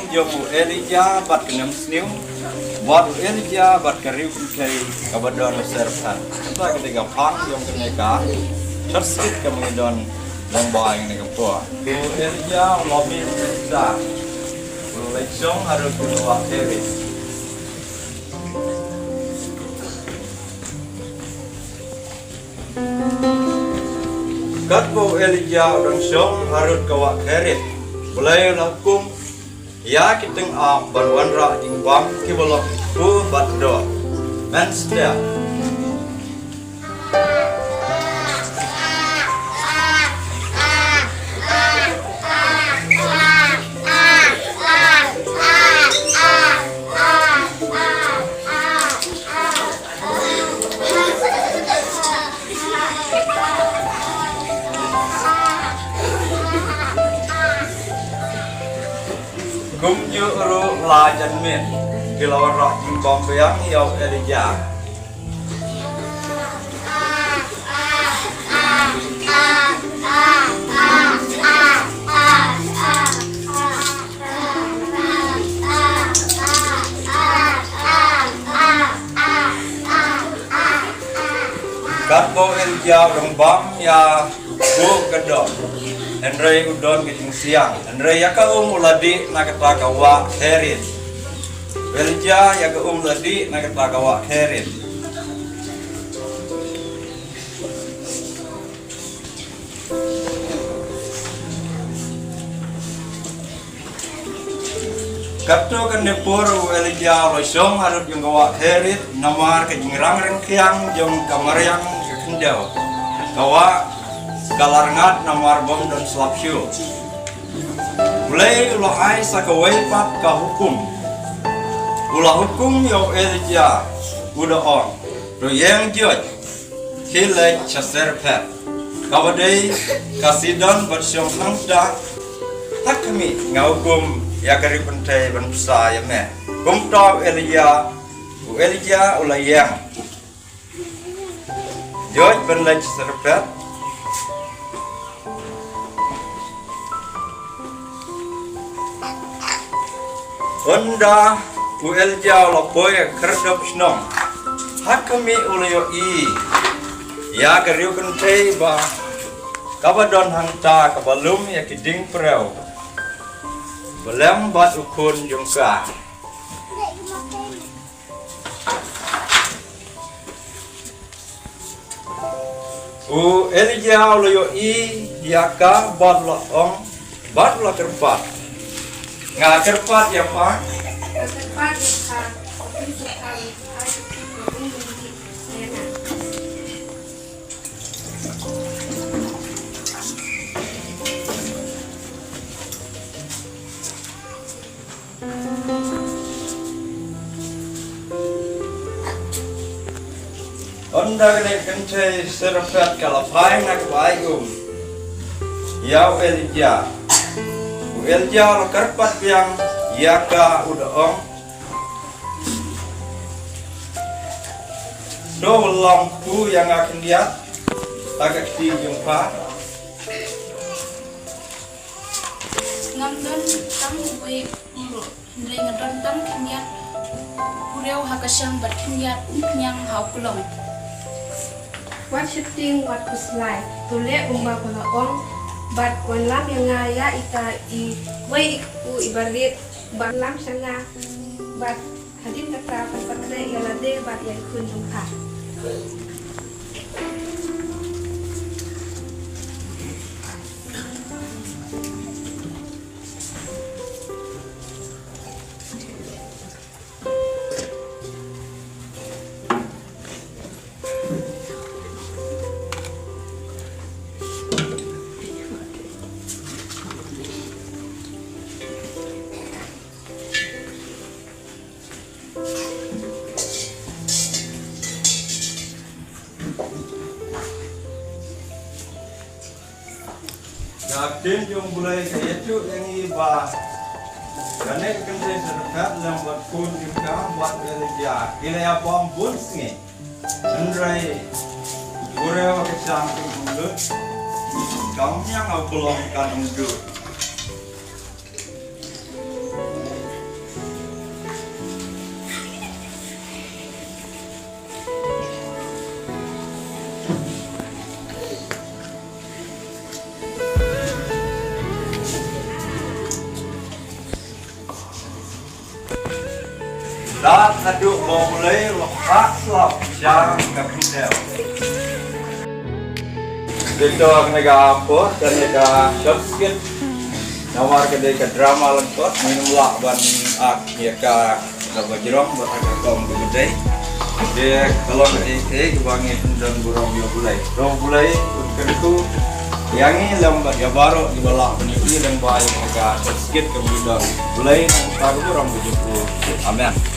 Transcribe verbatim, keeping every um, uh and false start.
Jong u Elijah bad ka nemsniew, bad u Elijah bad ka riewkynthei kaba don ha Sarephath. Kata ka dei ka phang jong kane ka short skit kaba ngi don lyngba ïa kane ka por. U Elijah u la mih sha, u la leit shong harud ïa ka wah Kerith. Katba u Elijah u dang shong harud ka wah Kerith, U Blei u la hukum ïa ki tyngab ban wanrah jingbam kiba long kpu bad doh. Men stet. Kumjuh ruh la jan miet ki la wanrah jingbam biang ïa u Elijah. Katba u Elijah u dang bam ïa u ka doh, hynrei u don ka jingsiang, hynrei ïa ka um u la dih na kata ka wah Kerith. U Elijah ïa ka um u la dih na kata ka wah Kerith. Katto katne por u Elijah u la shong harud jong ka wah Kerith namar ka jingrang ryngkiang jong ka mariang ka khyndew. Ka wah ka la rngat namar bym don slap shuh. U Blei u la ai sa kawei pat ka hukum. U la hukum ïa u Elijah, u da ong, to ïeng joit, khie leit sha Sarephath, kaba dei ka Sidon bad shong hangta. Ha khmih, nga hukum ïa ka riewkynthei ban bsa ïa me. Kumta u Elijah, u Elijah u la ïeng joit ban leit sha Sarephath. Ynda u Elijah u la poi ha khyrdop shnong, ha khmih u la ïohi ïa ka riewkynthei ba kaba don hangta kaba lum ïa ki dieng briew, ba lem bad u khun jong ka. U Elijah u la ïohi ïa ka bad u la ong, bad u la kyrpad. Nga kyrpad ïa pha. Nga kyrpad ïa pha. Ynda kane ka kynthei Sarephath ka la phai na kaba ai um ïa u Elijah, u Elijah u la kyrpad biang ïa ka, u da ong, to wallam kpu ïa nga khyndiat ha ka kti jong pha. Ngam don tang uwei u briew, hynrei nga don tang khyndiat u briew ha ka shang bad khyndiat u khñiang ha u klong. Wat sheptieng, wat khuslai, to leh kumba pha la ong, bad wallam ïa nga ïa ita iwei i kpu iba rit, bad wallam sha nga, bad hadien kata phan pynkhreh ïa lade bad ïa i khun jong pha. Ka ktien jong U Blei ka ïathuh ïa ngi ba kane ka kynthei Sarephath lem bad khun jong ka bad Elijah ki la ïa bam bun sngi. Hynrei u briew ha ka shang um lut, ka miang ha u klong kan ym dud. Lad haduh ba U Blei u la phah slap sha ka bynta. Dei to kane ka por, kane ka short skit. Namar ka dei ka drama lyngkot, ngim lah ban act ïa ka kaba jrong bad ha ka kong kaba dei. Dei ka long kaei kaei kaba ngi don burom ïa U Blei. To U Blei un kyrkhu ïa ngi lem bad ïa baroh kiba lah ban ïohi lyngba ïa ka short skit kaba ngi don. U Blei un kyrkhu burom ïa u. Amen.